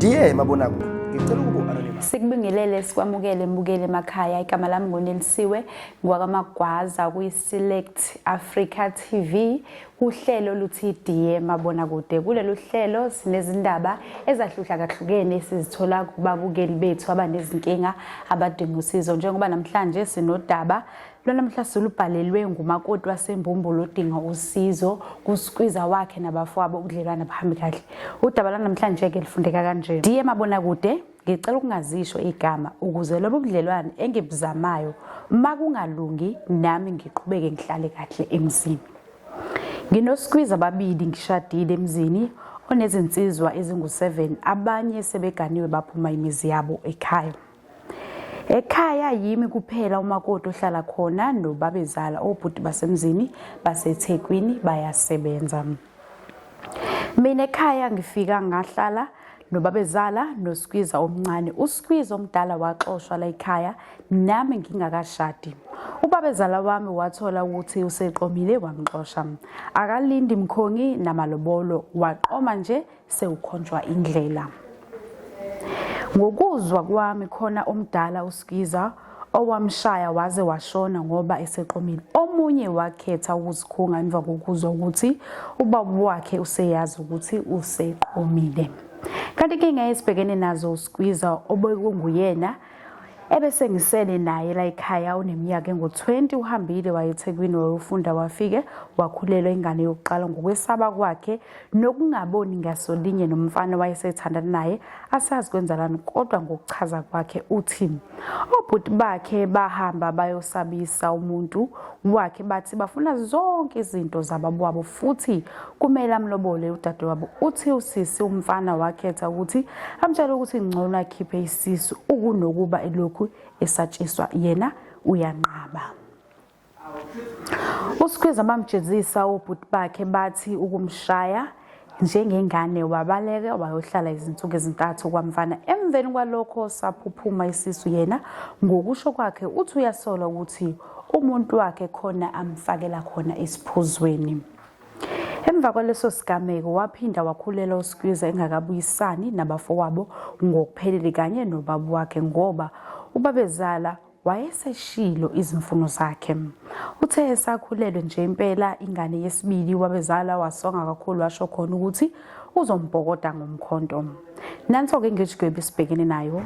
Dear Mabonakude, ngicela ukuba anonymous. Sikubingelele sikwamukele mbukele emakhaya. Igama lami nguNelisiwe ngwakaMagwaza kwi-Select Africa TV kuhlelo oluthi Dear Mabonakude. Kulolu hlelo sinezindaba ezahlukahlukene esizithola kubabukeli bethu abanezinkinga abadinga usizo. Njengoba namhlanje sinodaba lwanamhla silubhalelwe ngumakoti waseMbumbulu odinga usizo kuskwiza wakhe nabafowabo ubudlelwane buhambi kahle. Udaba lwanamhlanje-ke lufundeka kanje. Dear Mabonakude, ngicela ukungazisho igama ukuze lobu budlelwane engibuzamayo makungalungi nami ngiqhubeke ngihlale kahle emzini. Nginoskwiza ababili ngishadile emzini onezinsizwa ezingu-7 abanye sebeganiwe baphuma imizi yabo ekhaya. Ekhaya yimi kuphela umakoti ohlala khona nobabezala obhuti basemzini baseThekwini bayasebenza. Mina ekhaya ngifika ngahlala nobabezala noSkwiza omncane. USkwiza omdala waxoshwa la ekhaya nami ngingakashadi. Ubabezala wami wathola ukuthi useqomile wamxosha. Akalindi mkhongi namalobolo waqoma nje sewukhonjwa indlela. Ngokuzwa kwami khona omdala uSkiza owamshaya waze washona ngoba eseqomile. Omunye wakhetha ukuzikhunga emva kokuzwa ukuthi ubaba wakhe useyazi ukuthi useqomile. Kanti inkinga esibhekene nazo uSkwiza obekunguyena ebese ngisele naye la ekhaya uneminyaka engu-20 uhambile waye eThekwini wayofunda wafike wakhulelwa ingane yokuqala ngokwesaba kwakhe nokungaboni ngasolinye nomfana wayesethandana naye asazi kwenzalani kodwa ngokuchaza kwakhe uthi obhuti bakhe bahamba bayosabisa umuntu wakhe bathi bafuna zonke izinto zababwabo futhi kumele amlobole udadewabo. Uthi usisi umfana wakhetha ukuthi amtshele ukuthi ngcono akhiphe isisu ukunokuba elokhu esatshiswa yena uyanqaba. USkhwiza bamjezisa obhuti bakhe bathi ukumshaya njengengane wabaleka wayohlala izinsuku ezintathu kwamfana. Emveni kwalokho saphuphuma isisu yena ngokusho kwakhe uthi uyasola ukuthi umuntu wakhe khona amfakela khona esiphuzweni. Emva kwaleso sigameko waphinda wakhulelwa uSkwiza engakabuyisani nabafowabo ngokuphelele kanye nobaba wakhe ngoba ubabezala wayeseshilo izimfuno zakhe. Uthe esakhulelwe nje impela ingane yesibili wabezala wasonga kakhulu washo khona ukuthi uzombhokoda ngomkhonto. Nanso-ke ingejigwebu esibhekene nayo.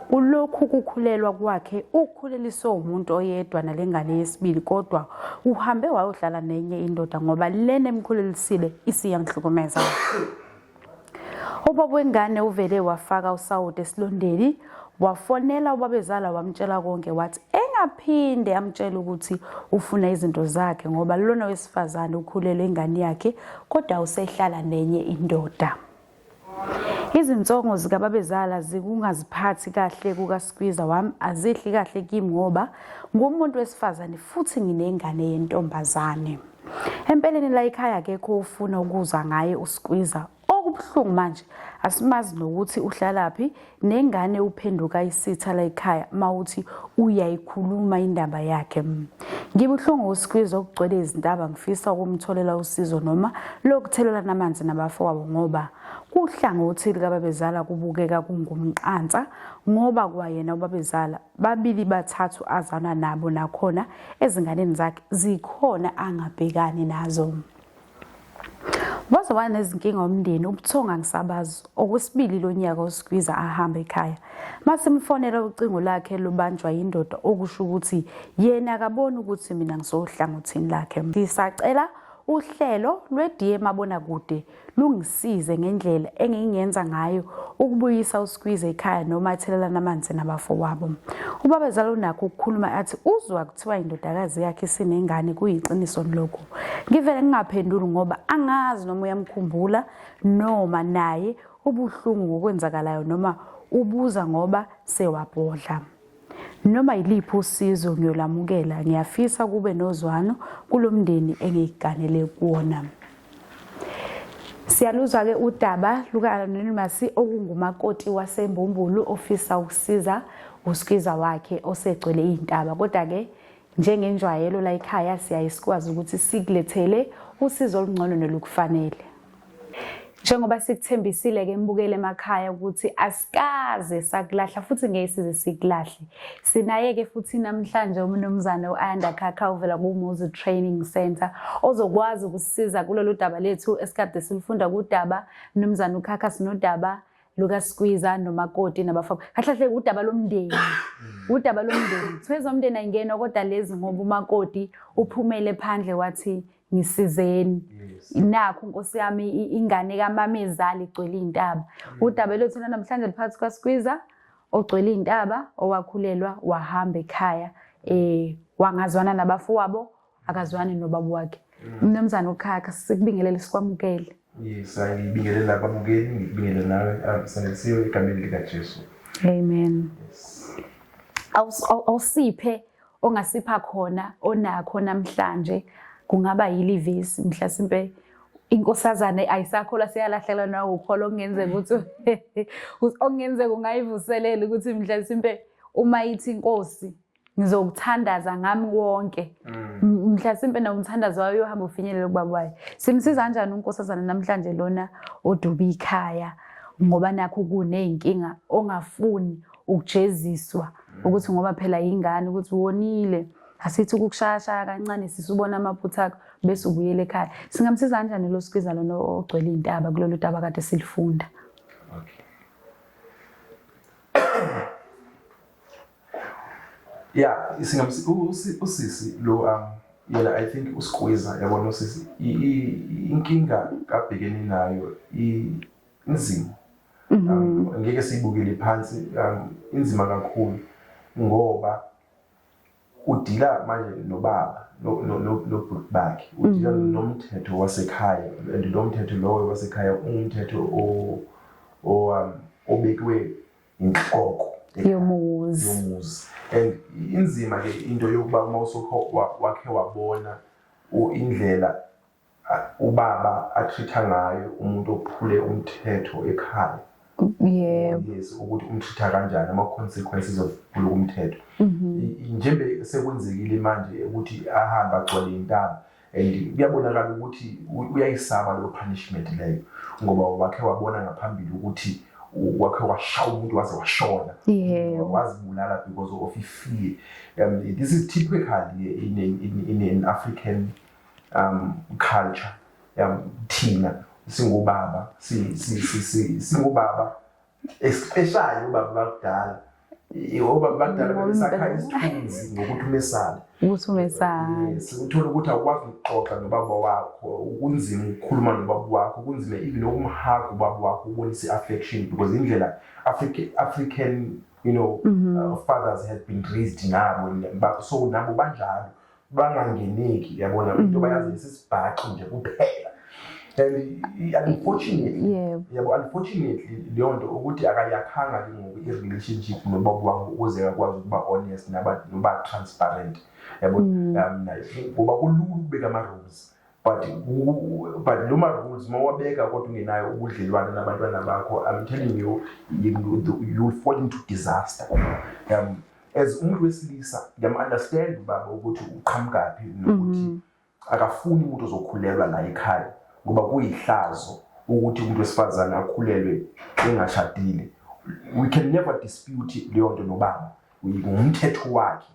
Kulokhu kukhulelwa kwakhe ukhuleliswe umuntu oyedwa nale ngane yesibili kodwa uhambe wayohlala nenye indoda ngoba lena emkhulelisile isiyamhlukumeza. Ubaba wengane uvele wafaka usawoti esilondeni wafonela ubabezala wamtshela konke wathi engaphinde amtshele ukuthi ufuna izinto zakhe ngoba lona wesifazane ukhulelwe ingane yakhe kodwa usehlala nenye indoda. Izinsongo zikababezala zikungaziphathi kahle kukaSkwiza wami azehli kahle kimi ngoba ngumuntu wesifazane futhi nginengane yentombazane. Empeleni la ekhaya akekho ofuna ukuzwa ngaye uSkwiza. Okubuhlungu manje asimazi nokuthi uhlalaphi nengane uphenduka isitha la ekhaya mawuthi uyayikhuluma indaba yakhe. Ngibuhlungu uSkwiza okugcwele izintaba ngifisa ukumtholela usizo noma lokuthelelana amanzi nabafowabo ngoba kuhlangothi likababezala kubukeka kungumqansa ngoba kwayena ubabezala babili bathathu azana nabo nakhona ezinganeni zakhe zikhona angabhekani nazo. Waze wanezinkinga umndeni ubuthongo angisabazi. Okwesibili lo nyaka uSgwiza ahambe ekhaya. Masimfonela ucingo lakhe lubanjwa yindoda okusho ukuthi yena akaboni ukuthi mina ngisohlangothini lakhe. Ngisacela uhlelo lwe-DA Mabonakude lungisize ngendlela engingenza ngayo ukubuyisa uSqueeze ekhaya noma athelelana amanzi nabafowabo. Ubabezala unakho ukukhuluma athi uzwa kuthiwa indodakazi yakhe isinengane kuyiqiniso lokho. Ngivele ngingaphenduli ngoba angazi noma uyamkhumbula noma naye ubuhlungu ngokwenzakalayo noma ubuza ngoba sewabhodla. Noma yiliphi usizo ngiyolamukela ngiyafisa kube nozwano kulomndeni engiganele kuwona. Siyaluzwa-ke udaba luka-Anonymous okungumakoti waseMbumbulu ofisa ukusiza uSkiza wakhe osegcwele iy'ntaba. Kodwa-ke njengenjwayelo la ekhaya siyaye sikwazi ukuthi sikulethele usizo olungcono nolukufanele. Njengoba sikuthembisile-ke mbukele emakhaya ukuthi asikaze sakulahla futhi ngeke size sikulahle. Sinaye-ke futhi namhlanje umnumzane u-Ayanda Khakha ovela kuMuzi Training Centre ozokwazi ukusisiza kulolu daba lethu esikade silufunda kudaba. Mnumzane uKhakha, sinodaba lukaSkwiza nomakoti nabafowabo. Kahle kahle udaba lomndeni. Udaba lomndeni. Kuthiwa ezomndeni ayingenwa kodwa lezi ngoba umakoti uphumele phandle wathi ngisizeni. Nakhu Nkosi yami ingane kamamezala igcwele iy'ntaba. Udaba lwethu namhlanje liphakathi kwaSkwiza ogcwele iy'ntaba owakhulelwa wahamba ekhaya wangazwana nabafowabo, akazwani nobaba wakhe. Mnumzane uKhakha, sikubingelele sikwamukele. Yes, ngibingelela ababukeli, ngikubingelele nawe, sanelisiwe egameni likaJesu. Amen. Yes. Awusiphe ongasipha khona onakho namhlanje, kungaba yilivesi mhlasimpe inkosazane ayisakholwa seyalahlekelwa nawe ukholo okungenzeka ukuthi okungenzeka ungayivuselela ukuthi mhlasimpe uma ithi inkosi ngizokuthandaza ngami wonke, mhlasimpe nomthandazo wayo uyohamba ufinyelele kubaba wayo. Simsiza kanjani unkosazana namhlanje lona oduba ikhaya ngoba nakho kuney'nkinga ongafuni ukujeziswa ukuthi ngoba phela yingane ukuthi wonile, asithi ukukushayashaya kancane sisubona amaphutha akho bese ubuyela ekhaya. Singamsiza kanjani lo Skwiza lona ogcwele iy'ntaba kulolu daba kade silifunda? Okay. Yeah, usisi lo yena I think uSkwiza, yabona usisi inkinga kabhekene nayo inzima. Ngeke siyibukele phansi, inzima kakhulu ngoba udila manje nobaba nobhuti bakhe, udila nomthetho wasekhaya, and lo mthetho lowo wasekhaya ungumthetho obekiwe inhloko yomuzi yomuzi. And inzima ke into yokuba uma usukho wakhe wabona indlela ubaba atreat-a ngayo umuntu ophule umthetho ekhaya. Yes, ukuthi umtreat-a kanjani, ama-consequences of ukuphula umthetho. Njengoba sekwenzekile manje ukuthi ahambe agcwale intaba, and kuyabonakala ukuthi uyayisaba leyo punishment leyo, ngoba wakhe wabona ngaphambili ukuthi wakhe washaya umuntu waze washona, wazibulala because of fear. This is typical in an African culture. Thina singubaba, singubaba, especially ubaba bakudala. Obaba bakudala bebesakha isithunzi ngokuthi umesabe. Ukuthi umesabe. Yes, uthola ukuthi awukwazi ukuxoxa nobaba wakho, kunzima ukukhuluma nobaba wakho, kunzima even ukumhaga ubaba wakho, ubonise i-affection, because indlela African fathers have been raised nabo, so nabo banjalo, bangangeneki, yabona, into bayazi isisibhaxu nje kuphela. And unfortunately, yabo, unfortunately leyo nto ukuthi akayakhanga ke ngoku i-relationship nobaba wakho ukuze akwazi ukuba honest noba transparent, yabo, naye, ngoba kulula ukubeka ama-rules, but lo ma-rules uma wabeka kodwa ungenayo ubudlelwane nabantwana bakho, I'm telling you, you'll fall into disaster. As umuntu wesilisa, ngiyam-understand ubaba ukuthi uqhamukaphi nokuthi akafuni umuntu ozokhulelwa la ekhaya, ngoba kuyihlazo ukuthi umuntu wesifazane akhulelwe engashadile. We can never dispute leyo nto nobaba, ngumthetho wakhe.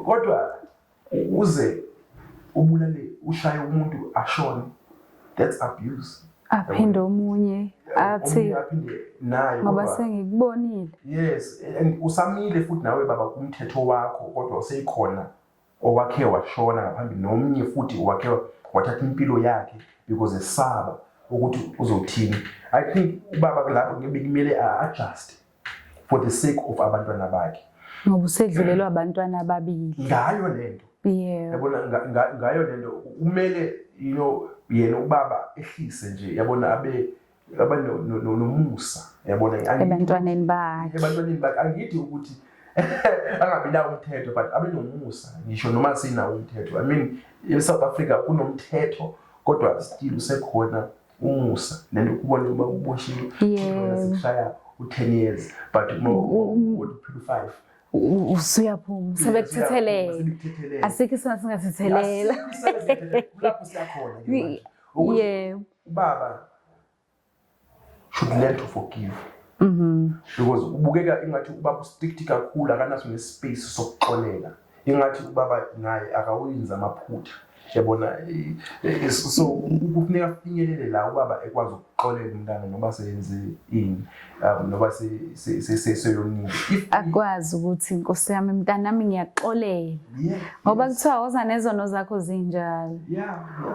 Kodwa uze ubulale, ushaye umuntu ashone, that's abuse. Aphinde omunye athi Omunye aphinde naye ngoba sengikubonile. Yes, and usamile futhi nawe baba kumthetho wakho, kodwa useyikhona owakhe washona ngaphambili, nomnye futhi wakhe wathatha impilo yakhe because esaba ukuthi uzothini. I think ubaba lapho bekumele a-adjust for the sake of abantwana bakhe. Ngoba usedlulelwe abantwana ababili. Ngayo lento. Yabona, ngayo lento kumele yena ubaba ehlise nje, yabona, abe aba nomusa, yabona, ebantwaneni bakhe. Ebantwaneni bakhe. Angithi ukuthi angabi nawo umthetho, but abe nomusa ngisho noma sinawo umthetho. I mean, e-South Africa kunomthetho, kodwa still usekhona umusa. Lento kubona uma uboshiwe sikushaya u-10 years, but uma uphila u-5 Usuyaphuma, sebekuthethelela. Asikho isona singathethelela. Kulapho siyakhona ke manje. Ukuthi ubaba should learn to forgive, because ubukeka ingathi ubaba u-strict kakhulu, akanaso ne-space sokuxolela, ingathi ubaba naye akawenzi amaphutha, yabona. So kufuneka afinyelele la ubaba ekwazi ukuxolela umntana noma seyenze ini, noma seyonile. If Akwazi ukuthi, "Nkosi yami, mntanami, ngiyaxolela," ngoba kuthiwa woza nezono zakho zinjalo.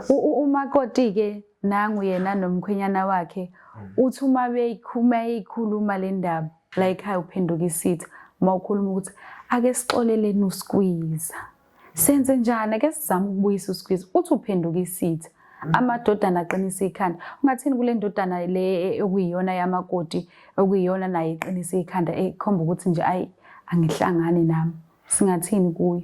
Umakoti-ke nangu yena nomkhwenyana wakhe, uthi uma beyikhuluma eyikhuluma le ndaba la ekhaya, uphenduka isitha uma ukhuluma ukuthi ake sixoleleni uSkwiza, senze njani, ake sizame ukubuyisa uSkwiza, uthi uphenduka isitha. Amadodana aqinisa ikhanda. Ungathini kule ndodana le okuyiyona yamakoti, okuyiyona naye iqinisa ikhanda, ekhomba ukuthi nje ayi, angihlangani nami? Singathini kuyo?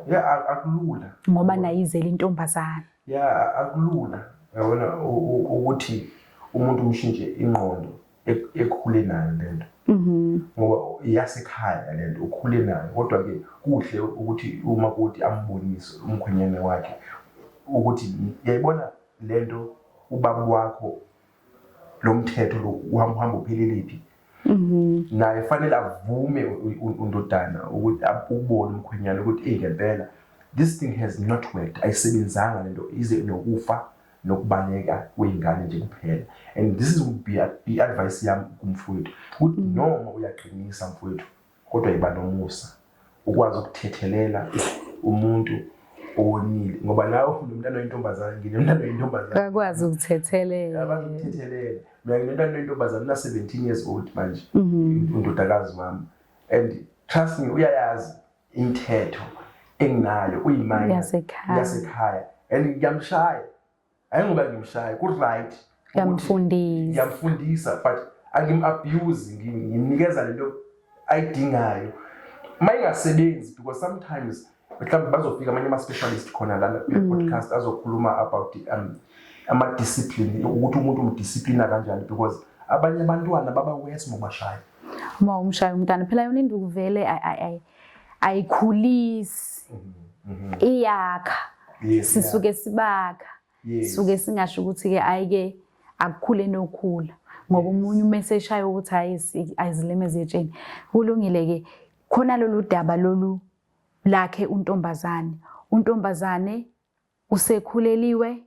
Yeah, akulula. Ngoba naye izele intombazane. Yeah, akulula, yabona, ukuthi umuntu umshintshe ingqondo ekhule nayo lento, ngoba iyasekhaya lento, ukhule nayo. Kodwa ke kuhle ukuthi umakoti ambonise umkhwenyane wakhe ukuthi, yayibona lento, ubaba wakho lo mthetho lo uhamba uhamba upheleliphi. Naye fanele avume undodana ukuthi ukubona umkhwenyana ukuthi, "Ey, ngempela this thing has not worked, ayisebenzanga lento, ize nokufa nokubaleka kwey'ngane nje kuphela." And this is would be i-advice yami kumfowethu ukuthi noma uyaqinisa mfowethu, kodwa iba nomusa, ukwazi ukuthethelela umuntu owonile, ngoba nawe unomntana oyintombazane, nginomntana oyintombazane. Akwazi ukuthethelela. Akwazi ukuthethelela. Mina nginomntana oyintombazane, una-17 years old manje undodakazi wami, and trust me, uyayazi imithetho enginayo, uyimina Yasekhaya. Yasekhaya, and ngiyamshaya, hayi ngoba ngimshaya ku-right. Uyamfundisa. Ngiyamfundisa, but angim-abuse, ngimnikeza lento ayidingayo. Uma ingasebenzi, because sometimes mhlawumbe bazofika amanye ama-specialist khona lana kule-podcast azokhuluma about ama-discipline, ukuthi umuntu umdisciplina kanjani, because abanye abantwana baba worse ngobashaya. Uma umshaya umntana phela, yona induku vele ayikhulisi, iyakha. Sisuke sibakha. Suke singasho ukuthi-ke ayike akukhule nokhula, ngoba omunye uma eseshaya ukuthi hayi, ayizilime ezitsheni. Kulungile-ke, khona lolu daba lolu lakhe untombazane usekhuleliwe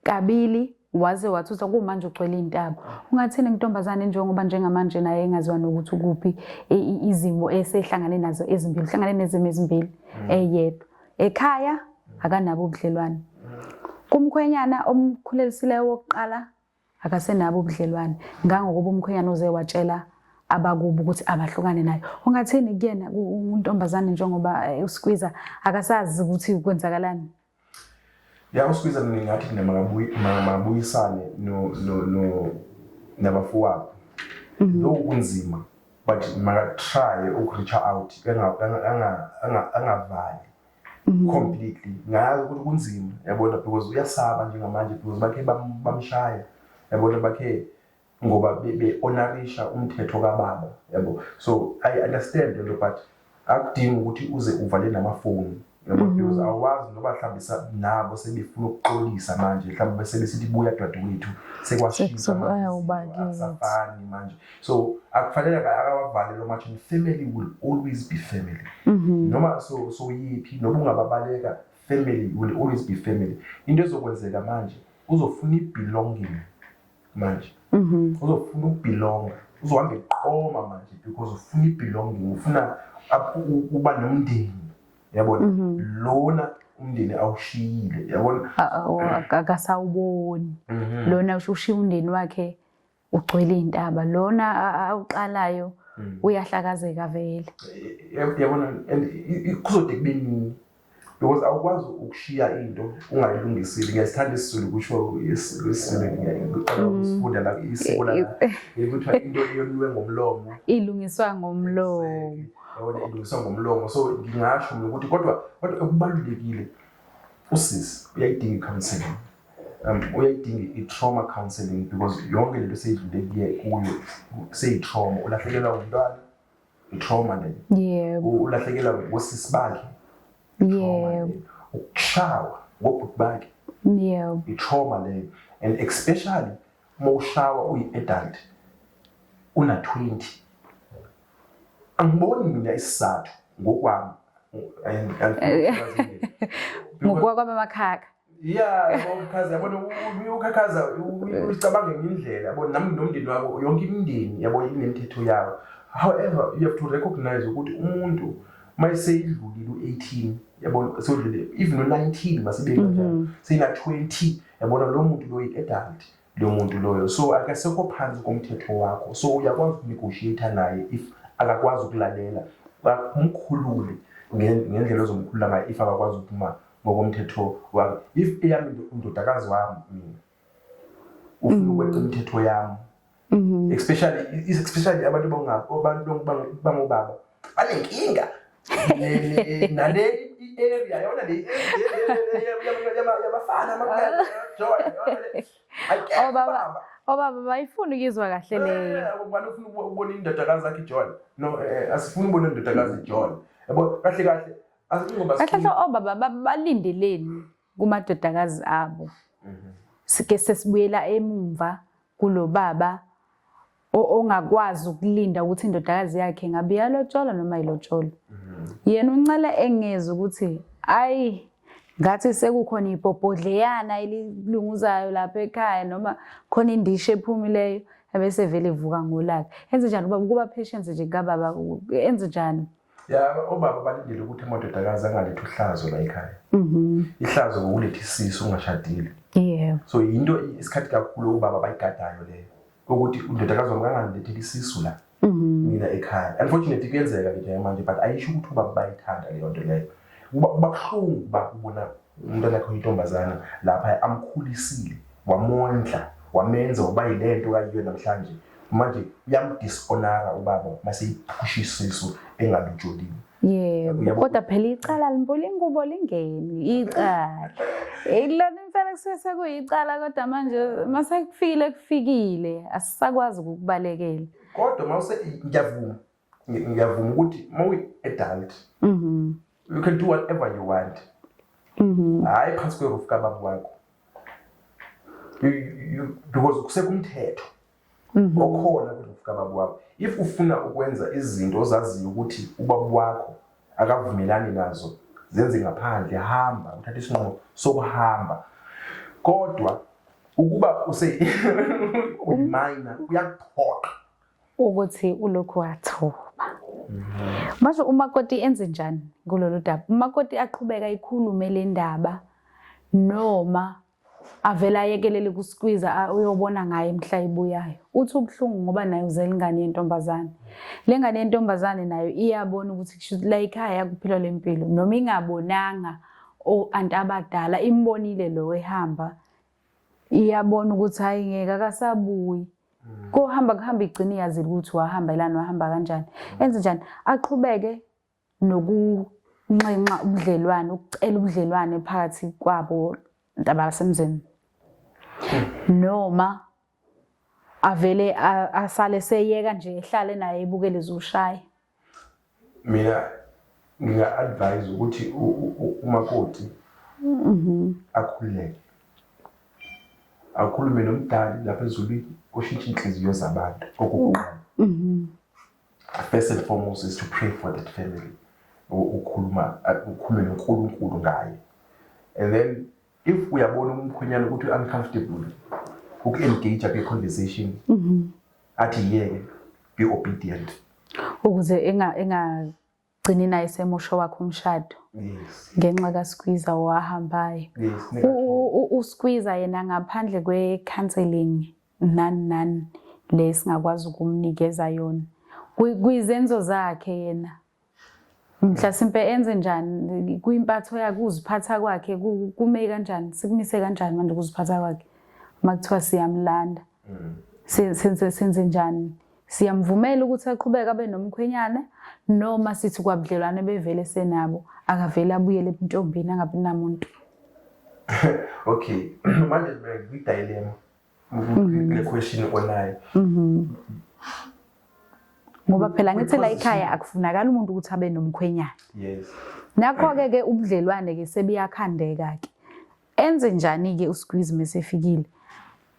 kabili, waze wathutha, kumanje ugcwele iy'ntaba. Ungathini ntombazane, njengoba njengamanje naye engaziwa nokuthi ukuphi, izimo esehlangane nazo ezimbili, uhlangane nezimo ezimbili eyedwa ekhaya, akanabo ubudlelwane kumkhwenyana omkhulelisileyo wokuqala, akasenabo ubudlelwane, ngangokuba umkhwenyana uze watshela abakubo ukuthi abahlukane naye. Ungathini kuyena untombazane, njengoba uSkwiza akasazi ukuthi kwenzakalani? Ya, uSkwiza ngingathi mina makabuyisane no nabafowabo. Though kunzima, but maka-try uku-reach out, angavali completely. Ngazi ukuthi kunzima, yabona, because uyasaba njengamanje, because bakhe bamshaya, yabona, bakhe ngoba be-honorisha umthetho kababa, yabo. So I understand lento, but akudingi ukuthi uze uvale namafoni, yabo, because awazi noba mhlawumbe nabo sebefuna ukuxolisa manje, mhlawumbe bese besithi, "Buya dadewethu, sekwashintsha manje Awu, izinto, bakithi. akusafani manje." So akufanele akawavale lo match. Family will always be family, noma so yiphi, noma ungababaleka, family will always be family. Into ezokwenzeka manje, uzofuna i-belonging manje, uzofuna ukubelonga, uzohamba eqoma manje because ufuna i-belonging, ufuna uba nomndeni, yabona, lona umndeni awushiyile, yabona. Akasawuboni lona, ushiya umndeni wakhe ugcwele iy'ntaba, lona awuqalayo uyahlakazeka vele. Yabona, and kuzode kube nini? Because awukwazi ukushiya into ungayilungisile. Ngiyasithanda isiZulu, kusho isiZulu, ngiqala ukusifunda la isiko la, kuthiwa into eyoniwe ngomlomo ilungiswa ngomlomo. Yabona, ilungiswa ngomlomo. So ngingasho mina ukuthi kodwa okubalulekile, usisi uyayidinga i-counseling, uyayidinga i-trauma counseling, because yonke lento seyidlule kuyo seyi-trauma. Ulahlekelwa umntwana, i-trauma leyo. Ulahlekelwa ngosisi bakhe, i-trauma leyo. Ukushawa ngobhuti bakhe, i-trauma leyo, and especially Uma ushawa uyi-adult una-20, angiboni mina isizathu ngokwami. Ngokwami amakhakha. Yeah, ngokuchaza, yabona, ukhakhaza ucabange ngendlela, yabona, nami nomndeni wabo, yonke imindeni, yabo, inemithetho yawo. However, you have to recognize ukuthi umuntu mayeseyidlulile u-18, yabona, sewudlulile even u-19, masibe kanjalo, seyina-20, yabona, lo muntu lo yi-adult lo muntu loyo, so akasekho phansi komthetho wakho, so uyakwazi ukunegotiate naye. If akakwazi ukulalela, umkhulule ngendlela ozomkhulula ngayo. If akakwazi ukuma ngokomthetho wakhe, if eyami indodakazi wami mina ufuna ukweqa imithetho yami, especially abantu bangobaba banenkinga nale area, yabona, le yabafana joy. Obaba bayifuna ukuyizwa kahle leyo. Ubani ufuna ukubona indodakazi yakhe ijola? No, asifuni ukubona indodakazi ijola, yabo, kahle kahle. Ngoba kahle kahle obaba balindeleni kumadodakazi abo? Sike sesibuyela emumva kulo baba ongakwazi ukulinda ukuthi indodakazi yakhe ngabe iyalotsholwa noma ayilotsholwa. Yena uncela engeze ukuthi ayi, ngathi sekukhona ibhobhodleyana elilunguzayo lapha ekhaya noma khona indishi ephumileyo, ebese vele evuka ngolaka. Enze njani ubaba? Kuba patience nje kababa, enze njani? Ya, obaba balindele ukuthi amadodakazi angalethi uhlazo la ekhaya. Ihlazo ngokuletha isisu ungashadile. So yinto isikhathi kakhulu ubaba bayigadayo leyo, ukuthi undodakazi wami kangangiletheli isisu la mina ekhaya. Unfortunately kuyenzeka ke njengamanje, but ayisho ukuthi ubaba bayithanda leyo nto leyo. Kuba buhlungu uba ubona umntwana wakhe oyintombazana lapha amkhulisile, wamondla, wamenza waba yile nto kayiyo namhlanje, manje uyamdishonora ubaba mase iphusha isisu engalutsholiwe. Yebo, kodwa phela icala limbula ingubo lingeni, icala. Lona impela kusuke sekuyicala, kodwa manje mase kufikile kufikile, asisakwazi ukukubalekela. Kodwa mawuse ngiyavuma ukuthi mawuyi-adult you can do whatever you want, hhayi phansi kweroof kababa wakho. Because kusekumthetho okhona kwiroof kababa wakho. If ufuna ukwenza izinto ozaziyo ukuthi ubaba wakho akavumelani nazo, zenze ngaphandle, hamba uthathe isinqumo sokuhamba. Kodwa ukuba use uyiminor, kuyakuphoqa ukuthi ulokhu wathoba. Manje umakoti enze njani kulolu daba? Umakoti aqhubeka ikhulume le ndaba noma avele ayekelele kuSqueezer, uyobona ngaye mhla ibuyayo? Uthi ubuhlungu ngoba naye uzela ingane yentombazane. Le ngane yentombazane nayo iyabona ukuthi kusho ukuthi la ekhaya kuphilwa le mpilo, noma ingabonanga o-anti abadala, imbonile lo ehamba, iyabona ukuthi hayi, ngeke akasabuyi. Kuhamba kuhamba igcine iyazile ukuthi wahamba elani, wahamba kanjani. Enze njani? Aqhubeke nokunxenxa ubudlelwane, ukucela ubudlelwane phakathi kwabo abasemzini, noma avele asale seyeka nje, ehlale naye, ebukele zushaya? Mina nginga-advise ukuthi umakoti akhululeke, akhulume nomdali lapha ezulwini oshintsha inhliziyo zabantu. Okokuqala, first and foremost, is to pray for that family. Ukhuluma, ukhulume noNkulunkulu ngaye, and then if uyabona umkhwenyana ukuthi uncomfortable uku-engage kwe-conversation, athi yeke, be obedient. Ukuze engagcini naye semosho wakhe umshado ngenxa kaSqueezer owahambayo. USqueezer yena, ngaphandle kwe-counselling nani nani le singakwazi ukumnikeza yona, kwizenzo zakhe yena mhlasimpe enze njani kwimpatho yakhe, ukuziphatha kwakhe kume kanjani, sikumise kanjani manje ukuziphatha kwakhe uma kuthiwa siyamlanda? Senze njani? Siyamvumela ukuthi aqhubeke abe nomkhwenyana, noma sithi kwabudlelwane bevele senabo, akavele abuyele ebuntombini, angabi namuntu? Okay, manje mina kwi-dilemma kule question onayo. Ngoba phela ngithi la ekhaya akufunakala umuntu ukuthi abe nomkhwenyana. Nakho-ke ke ubudlelwane ke sebuyakhandeka ke. Enze njani ke uSqueeze mesefikile?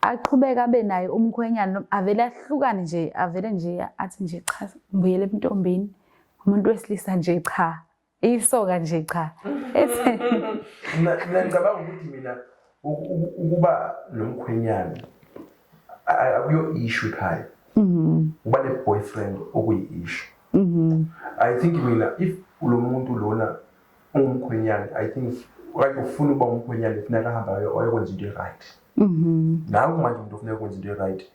Aqhubeke abe naye umkhwenyana avele ahlukane nje, avele nje athi nje cha, ngibuyele ebuntombini. Umuntu wesilisa nje cha, isoka nje cha. Mina ngicabanga ukuthi mina ukuba nomkhwenyana akuyo issue ekhaya. Uba ne-boyfriend okuyi-issue. I think mina if lo muntu lona ungumkhwenyana, I think okanye ufuna ukuba umkhwenyana kufuneka ahambe ayokwenza into e-right. Nawe manje umuntu ofuneka ukwenza into e-right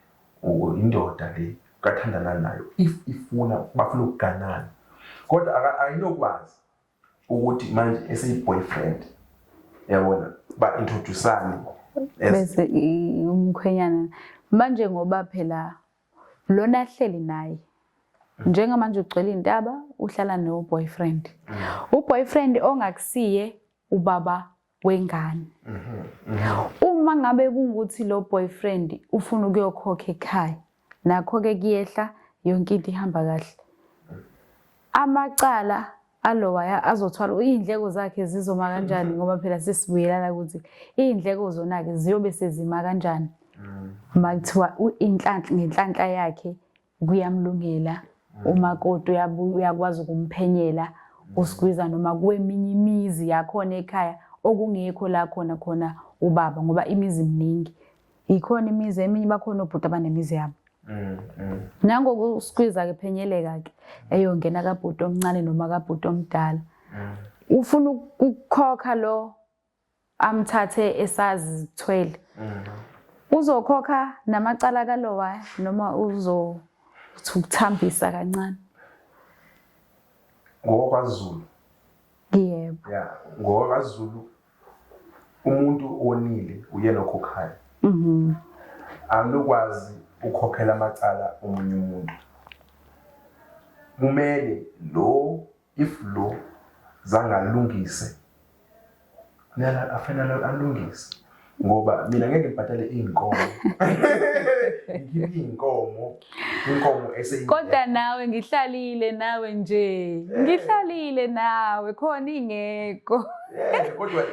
indoda le kathandana nayo, if ifuna bafuna ukuganana, kodwa ayinokwazi ukuthi manje eseyi-boyfriend, yabona, ba-introduce-ane bese umkhwenyana manje, ngoba phela lona ahleli naye njengamanje ugcwele intaba, uhlala no boyfriend, u-boyfriend ongakusiye ubaba wengane. Uma ngabe kungukuthi lo boyfriend ufuna ukuyokhokha ekhaya, nakho-ke kuyehla, yonke into ihamba kahle, amacala alowaya azothwala iy'ndleko zakhe zizoma kanjani? Ngoba phela sesibuyelana ukuthi iy'ndleko zona-ke ziyobe sezima kanjani uma kuthiwa inhlanhla ngenhlanhla yakhe kuyamlungela umakoti, uyakwazi ukumphenyela usigwiza noma kweminye imizi yakhona ekhaya okungekho la khona khona ubaba, ngoba imizi miningi, ikhona imizi eminye bakhona obhuti abanemizi yabo. Nangokusikwiza-ke phenyeleka-ke eyongena kabhuti omncane noma kabhuti omdala, ufuna ukukhokha lo amthathe esazithwele, uzokhokha namacala kalowa noma uzothi ukuthambisa kancane? NgokwaZulu. Yebo. Ya, ngokwaZulu umuntu onile uyena okhokhayo. Awunokwazi ukukhokhela amacala omunye umuntu. Kumele lo if lo zangalungise, kumele afanele alungise, ngoba mina ngeke ngibhadale iy'nkomo, ngikhiphe iy'nkomo, inkomo. Kodwa nawe ngihlalile nawe nje, ngihlalile nawe khona ingekho. Yeah, kodwa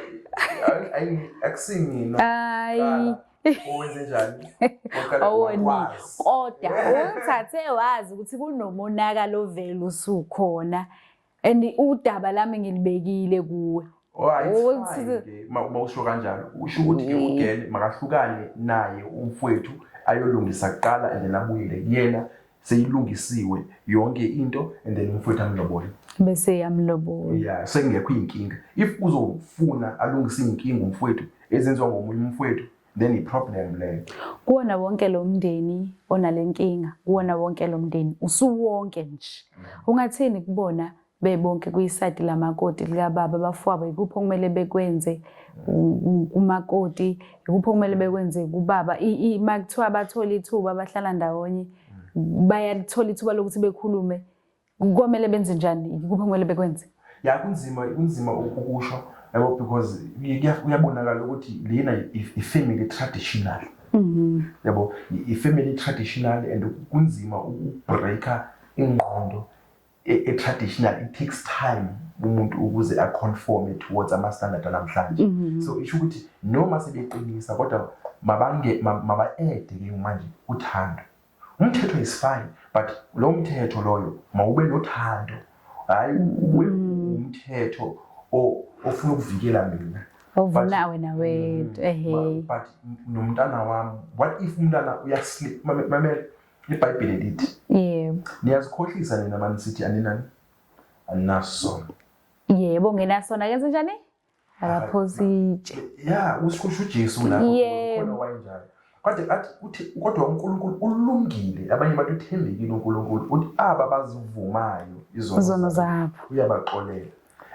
akusimina Hayi. owenze njani. Oqala Awoni. wakwazi. Kodwa ungithathe wazi ukuthi kunomonakalo ovela usukhona and udaba lami ngilibekile kuwe. Oh, it's Ukuthi- fine ke, uma usho kanjalo, usho ukuthi ke ugele makahlukane naye umfowethu, ayolungisa kuqala and then abuyele kuyena seyilungisiwe yonke into and then umfowethu amlobole. Bese yamlobola. Yeah, sekungekho iy'nkinga. If uzofuna alungise iy'nkinga umfowethu ezenziwa ngomunye umfowethu, then i-problem leyo. Kuwona wonke lo mndeni onale nkinga, kuwona wonke lo mndeni usuwonke nje, ungathini kubona bebonke kuyisayidi lamakoti likababa, abafowabo? Ikuphi okumele bekwenze kumakoti, ikuphi okumele bekwenze kubaba? Uma kuthiwa bathola ithuba, bahlala ndawonye, bayalithola ithuba lokuthi bekhulume, komele benze njani? Ikuphi okumele bekwenze? Ya, kunzima, kunzima ukusho, yabo, because kuyabonakala ukuthi lena i-family traditional, yabo, i-family traditional and kunzima ukubreaka ingqondo e-traditional. It takes time umuntu ukuze a-conforme towards ama-standard anamhlanje. So isho ukuthi noma sebeqinisa, kodwa mabange maba-ede ke manje uthando. Umthetho is fine, but lo mthetho loyo mawube nothando, hhayi ube umthetho ofuna ukuvikela mina. Ovuna wena wedwa, ehe. But nomntana wami, what if umntana uyaslip? Mamela, iBhayibheli lithi niyazikhohlisa nina mani sithi aninani, aninaso. Yebo, ngenasona kenze njani? Akaphosa itshe. Ya, usho uJesu lapho. Khona wayenjalo, kodwa athi uthi kodwa uNkulunkulu ulungile, abanye bantu uthembekile uNkulunkulu, uthi aba bazivumayo izono izono zabo uyabaxolela.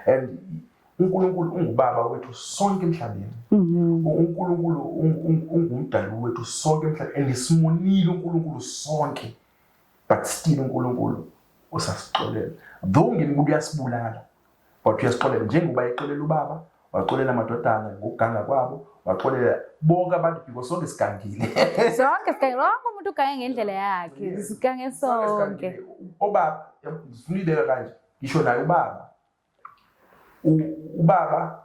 And uNkulunkulu ungubaba wethu sonke emhlabeni. UNkulunkulu ungumdali wethu sonke emhlabeni and simonile uNkulunkulu sonke, but still uNkulunkulu usasixolela, though ngemuka uyasibulala, but uyasixolela njengoba exolela ubaba, waxolela amadodana ngokuganga kwabo, waxolela bonke abantu because sonke sigangile. Sonke sigange, wonke umuntu ugange ngendlela yakhe, sigange sonke. Obaba, ngifuna uyibeka kanje, ngisho naye ubaba, ubaba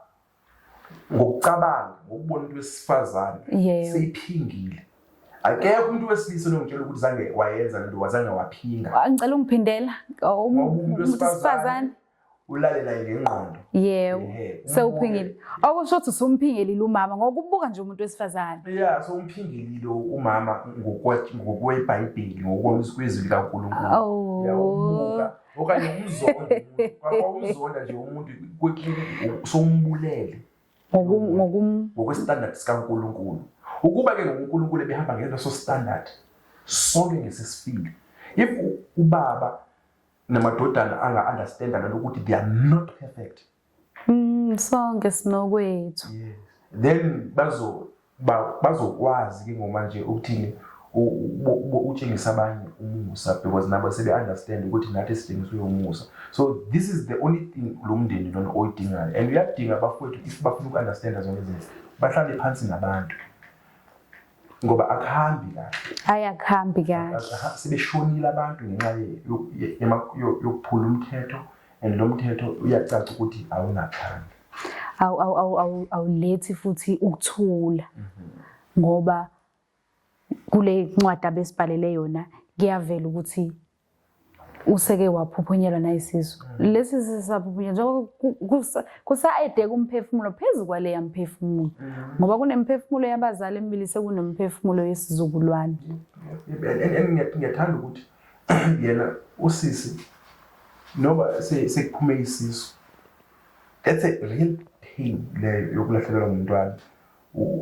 ngokucabanga, ngokubona into wesifazane seyiphingile. Akekho umuntu wesilisa onongitshela ukuthi zange wayenza lento, wazange waphinga. Ngicela ungiphindela. Umuntu wesifazane ulalela ngengqondo. Yebo. Sewuphingile. Okusho ukuthi usumphingelile umama ngokubuka nje umuntu wesifazane. Yeah, so umphingelile umama ngokweBhayibheli, ngokwezwi likaNkulunkulu. Oh. Uyawubuka okanye umzonda umuntu. Umzonda nje umuntu sowumbulele. Ngokwestandard sikaNkulunkulu. Ukuba ke ngoNkulunkulu ebehamba ngeleso standard, sonke ngesisifile. If ubaba namadodana anga-understanda lento ukuthi they are not perfect, Sonke sinokwethu. Yes. Then bazokwazi ke ngomanje ukuthini utshengisa abanye umusa, because nabo sebe-understand ukuthi nathi sitshengiswe umusa. So this is the only thing lo mndeni lona oyidingayo, and uyadinga abafowethu if bafuna uku-understanda zonke izinto, bahlale phansi nabantu, ngoba akuhambi kahle. Hayi, akuhambi kahle. Sebeshonile abantu ngenxa yokuphula umthetho, and lo mthetho uyacaca ukuthi awunathando. Awulethi futhi ukuthula, ngoba kule ncwadi abesibhalele yona kuyavela ukuthi useke waphuphunyelwa nayisisu. Lesi sisaphuphunyelwa njengoba kusa-edeka umphefumulo phezu kwaleya mphefumulo, ngoba kunemphefumulo yabazali emibili, sekunemphefumulo yesizukulwane. Ngiyathanda ukuthi yena usisi noba sekuphume isisu, that's a real pain leyo yokulahlekelwa ngumntwana,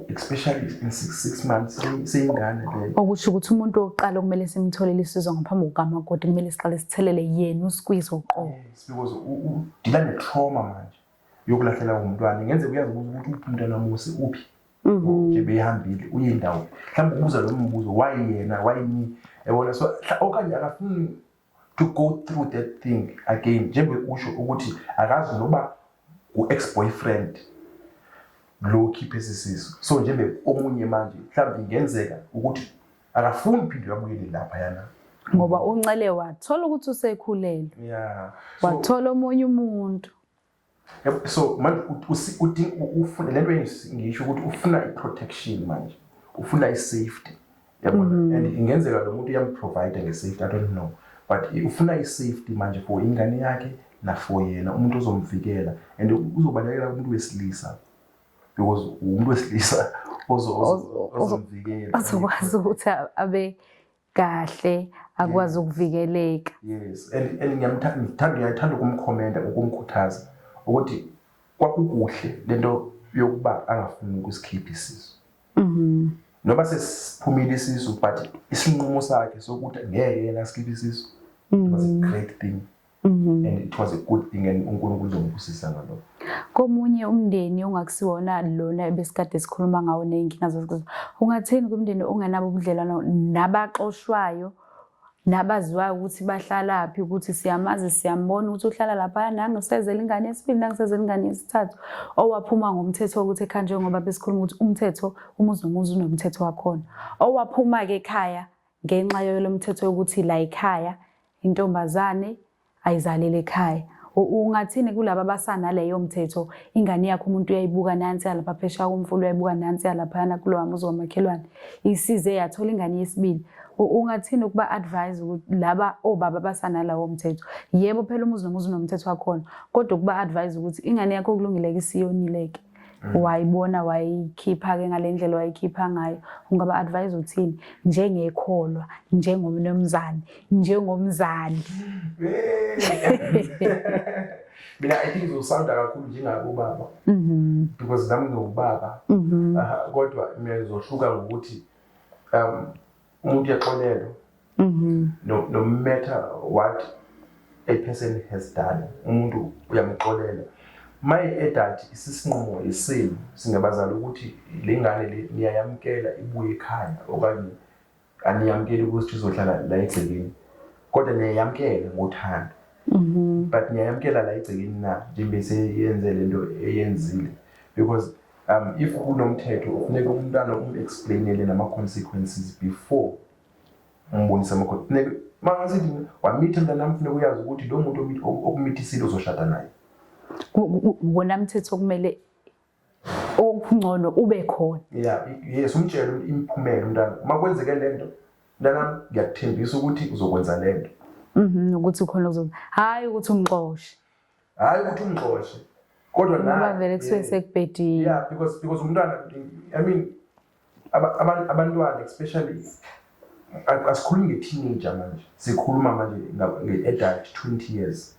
especially in 6 months seyingane leyo. Okusho ukuthi umuntu wokuqala okumele simtholele isizo ngaphambi kukamakoti, kumele siqale sithelele yena uSqueeze uqobo. Yes, because u-deala ne-trauma manje yokulahlekelwa ngumntwana. Ingenzeka uyazibuza ukuthi uphi umntwana wami, uphi nje, behambile uye indawo, mhlawumbe ubuza lo mbuzo, why yena, why me, yabona? So okanye akafuni to go through that thing again, njengoba usho ukuthi akazi noba u-ex-boyfriend lo khiphe esisisu. So njengoba omunye manje mhlawumbe ingenzeka ukuthi akafuni phinde abuyele lapha yana. Ngoba uNcele wathola ukuthi usekhulelwe. So, Wathola omunye umuntu. Yep, so manje ufuna lento ngisho ukuthi ufuna i-protection manje, ufuna i-safety, yabona? And ingenzeka lo muntu uyam-provide nge-safety, I don't know, but ufuna i-safety manje for ingane yakhe na for yena, umuntu ozomvikela, and uzobalekela umuntu wesilisa because umuntu wesilisa ozomvikela. Azokwazi ukuthi abe kahle, akwazi ukuvikeleka. Yes, and ngiyamthanda, ngiyathanda ukum-commenda, ukumkhuthaza ukuthi kwakukuhle lento yokuba angafuni ukusikhipha isisu. Noba sesiphumile isisu, but isinqumo sakhe sokuthi ngeke yena asikhiphe isisu, it was a great thing. And it was a good thing, and uNkulunkulu uzombusisa ngalokho. Komunye umndeni ongakusiwona lona ebesikade sikhuluma ngawo ney'nkinga zokuthi, ungathini kumndeni ongenabo ubudlelwano nabaxoshwayo, nabaziwayo ukuthi bahlalaphi, ukuthi siyamazi, siyambona ukuthi uhlala laphaya, nangisezela ingane yesibili, nangisezela ingane yesithathu, owaphuma ngomthetho wokuthi ekhaya, njengoba besikhuluma ukuthi umthetho, umuzi nomuzi unomthetho wakhona, owaphuma-ke ekhaya ngenxa yalo mthetho yokuthi la ekhaya intombazane ayizalele ekhaya? Ungathini kulaba abasanaleyo mthetho? Ingane yakho umuntu uyayibuka nansi yalapha phesheya komfula, uyayibuka nansi yalaphayana kulowa muzi wamakhelwane, isize yathola ingane yesibili. Ungathini ukuba advise ukuthi laba obaba abasanalawo mthetho? Yebo phela, umuzi nomuzi unomthetho wakhona, kodwa ukuba advise ukuthi ingane yakho kulungileke isiyonileke, wayibona wayikhipha-ke ngale ndlela wayikhipha ngayo, ungaba advise uthini njengekholwa, njengomnumzane, njengomzali? Mina I think ngizo-sounda kakhulu njengabo baba because nami ngiwubaba. Aha, kodwa mina ngizohluka ngokuthi umuntu uyaxolelwa no matter what a person has done, umuntu uyamxolela. My adult isisinqumo isimo singabazali ukuthi le ngane le niyayamkela ibuye ekhaya okanye aniyamkeli ukuthi izohlala la egcekeni, kodwa niyayamkela ngothando, but niyayamkela la egcekeni na njengoba seyenze lento eyenzile? Because if kunomthetho, kufuneka umntwana um-explainele nama-consequences before umbonise ama. Funeka mangasithi wamitha mntanami, funeka uyazi ukuthi lo muntu okumithisile uzoshada naye. Wona mthetho kumele Okungcono ube khona. Yeah, yes, umtshele imiphumela umntana. Uma kwenzeke lento, mntanami, ngiyakuthembisa ukuthi uzokwenza lento. Ukuthi khona uzoba, hayi ukuthi umxoshe. Hayi ukuthi umxoshe. Kodwa ngoba naye vele kusuke sekubhedile. Yeah, because umntwana, I mean, abantwana especially, asikhulumi nge-teenager manje, sikhuluma manje nge-adult, 20 years.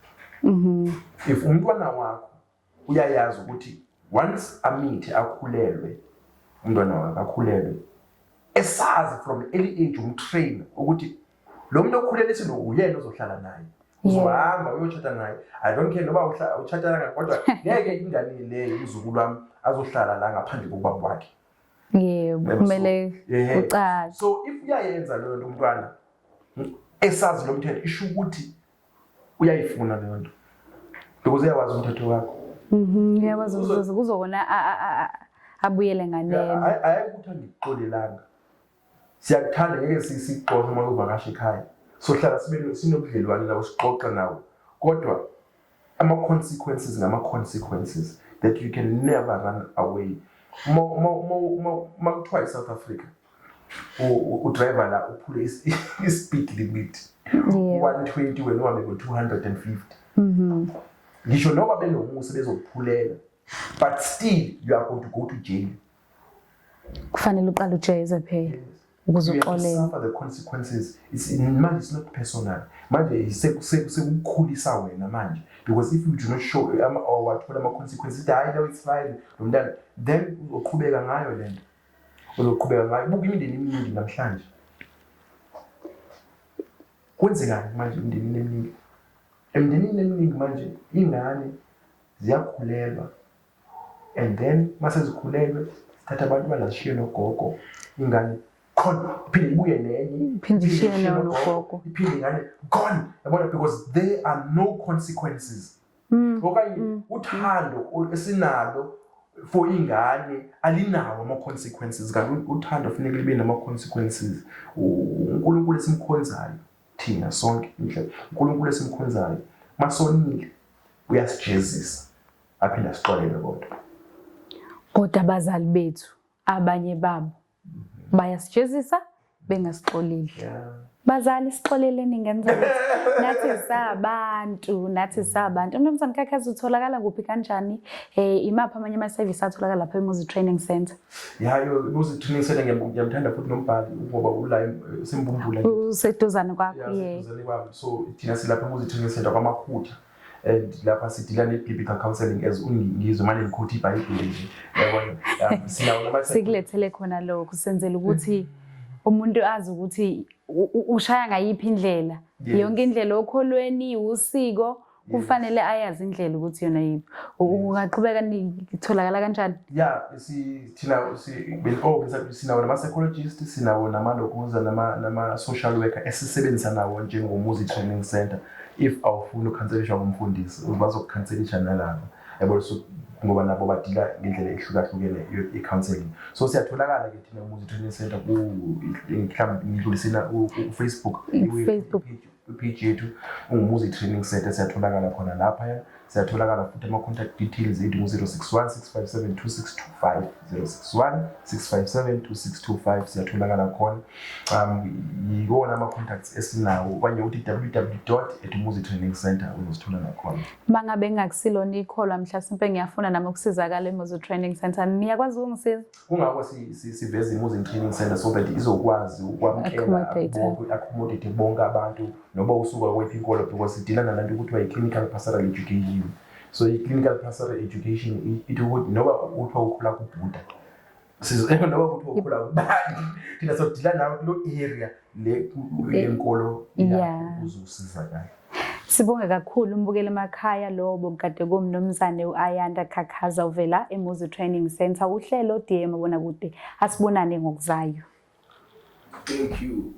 If umntwana wakho uyayazi ukuthi once amithe, akhulelwe, umntwana wakhe akhulelwe, esazi from early age, umtrain ukuthi lo muntu okhulelise lo uyena ozohlala naye, uzohamba uyotshata naye, I don't care noba utshata kangaki, kodwa ngeke ingane leyo, umzukulu wami, azohlala la ngaphandle kokubaba wakhe. Yebo, kumele kucace. So if uyayenza leyo nto umntwana esazi lo mthetho, isho ukuthi uyayifuna leyo nto because uyawazi umthetho wakho. Uyakwazi kuzokona abuyele nganeno. Hayi ukuthi angikuxolelanga, siyakuthanda, ngeke sikuxoshe uma uvakasha ekhaya, sohlala sibe sinobudlelwane nabo, sixoxa nawo, kodwa ama-consequences ngama-consequences that you can never run away. Uma kuthiwa i-South Africa, udriver la uphule i-speed limit, 120, wena uhambe ngo-250, ngisho noba benomusa bezokuphulela, but still you are going to go to jail. Kufanele uqale ujeze phela ukuze You have to uxolele. suffer the consequences. Manje it's not personal manje, sekukhulisa wena manje, because if you do not show or wathola ama-consequences, hayi, no, it's fine lo mntana, then uzoqhubeka ngayo le nto, uzoqhubeka ngayo. Buka imindeni eminingi namhlanje, kwenzekani manje emndenini eminingi? Emndenini eminingi manje iy'ngane ziyakhulelwa and then mase zikhulelwe sithatha abantwana zishiye nogogo. Ingane khona iphinde ibuye nenye. Iphinde ishiye ishiye nogogo. Iphinde ingane gone, yabona, because there are no consequences okanye uthando esinalo for ingane alinawo ama-consequences, kanti uthando funeka libe nama-consequences. UNkulunkulu esimkhonzayo thina sonke indlela, uNkulunkulu esimkhonzayo, masonile uyasijezisa, aphinde asixolele kodwa. Kodwa abazali bethu, abanye babo bayasijezisa bengasixoleli. Bazali, sixoleleni ngenza nathi sabantu, nathi sabantu. Mnumzane Khakhazi, utholakala kuphi, kanjani? Imaphi amanye ama-service atholakala lapha eMuzi Training Center? Ya, yo, Muzi Training Center, ngiyamthanda futhi nombhali ngoba ula sembumbula. Useduzane kwakho? Yeah, yeah. Seduzane kwami. So thina silapha eMuzi Training Center kwaMakhutha and lapha sidila ne-biblical counseling, as ungizwe manje ngikhotha iBhayibheli nje, yabona. Sinawo nama Sikulethele khona lokho senzela ukuthi umuntu azi ukuthi ushaya ngayiphi indlela. Yonke indlela okholweni, usiko, kufanele ayazi indlela ukuthi yona yiphi. Ungaqhubeka, nitholakala kanjani? Ya, si thina si oh, sinawo nama-psychologist, sinawo namalokuza, nama-social worker esisebenzisa nawo njengoMuzi Training Center. If awufuni ukukhanselishwa ngumfundisi, bazokukhanselisha nalaba, yabo. So ngoba nabo badila ngendlela ehlukahlukene i-counseling. So siyatholakala ke thina Muzi Training Center ku, mhlawumbe ngidlulisela ku-Facebook. Facebook. Page yethu unguMuzi Training Center, siyatholakala khona lapha. Siyatholakala futhi, ama-contact details ethu ngu-061 657 2625, 061 657 2625, siyatholakala khona. Yiwona ama-contacts esinawo, okanye uthi www at Training Center, uzosithola nakhona. Uma ngabe ngingakusilona ikholwa, mhlasimpe ngiyafuna nami ukusizakala eMuzi Training Center, niyakwazi ukungisiza? Kungakho siveza iMuzi Training Center so that izokwazi ukwamukela Accommodate. bonke, accommodate bonke abantu noba usuka kweyiphi inkolo, because sidila nalanto kuthiwa i-clinical pastoral education. So i-clinical pastoral education ithi ukuthi noba kuthiwa ukhula kuBuddha, noba kuthiwa ukhula kubani, thina sodila nawe kulo area le yenkolo yakho ukuze usizakale. Sibonge kakhulu umbukeli emakhaya. Lobo kade kumnumzane u-Ayanda Khakhaza uvela eMuzi Training Center. Uhlelo DM Mabonakude, asibonane ngokuzayo. Thank you.